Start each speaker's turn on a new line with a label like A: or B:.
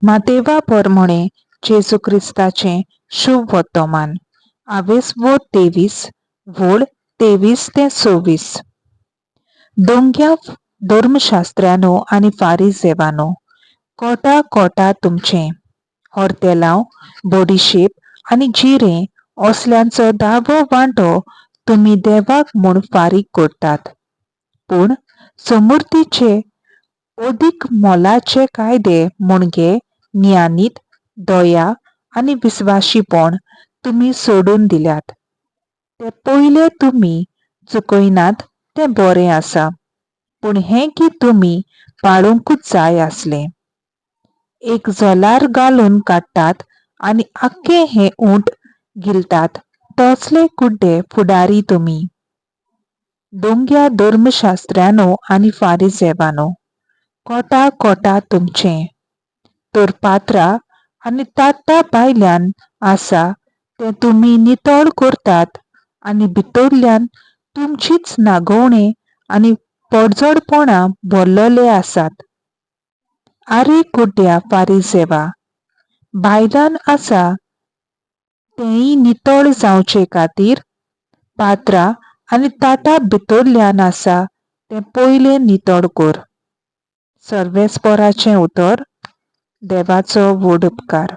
A: मातेवा परमणे जेजू क्रिस्ताचें शुभ वर्तमान, आवेसवो 23, वोळ 23 ते 26. दोंग्या धर्मशास्त्र्यानो आनी फारिजेवानो, कोटा कोटा तुमचें. होर्तेलांव, बडिशेप आनी जिरें असल्यांचो दावो वांटो तुमी देवाक म्हूण फारीक करतात, पूण समृद्धीचे अदीक मोलाचे कायदे म्हणजे ज्ञानीत, दया आनी विस्वाशीपण तुमी सोडून दिल्यात. ते पयले तुमी चुकयनात तें बरें आसा, पूण हें की तुमी पाळूंकूच जाय आसलें. एक जलार घालून काडटात आनी आख्खें हें उंट गिलतात तसले कुड्डे फुडारी तुमी. दोंग्या धर्मशास्त्र्यानो आनी फारिजेवानो, कोटा कोटा तुमचें. तर पात्रां आनी ताट्टां भायल्यान आसा तें तुमी नितळ करतात आनी भितरल्यान तुमचीच नागोवणे आनी पडझडपणां भरलेले आसात. आरे कुड्ड्या फारिजेवा, भायल्यान आसा तेंय नितळ जावचे खातीर पात्रां आनी ताटां भितरल्यान आसा तें पयलें नितळ कर. सर्वेस्पराचें उतर. देवाचो व्हड उपकार.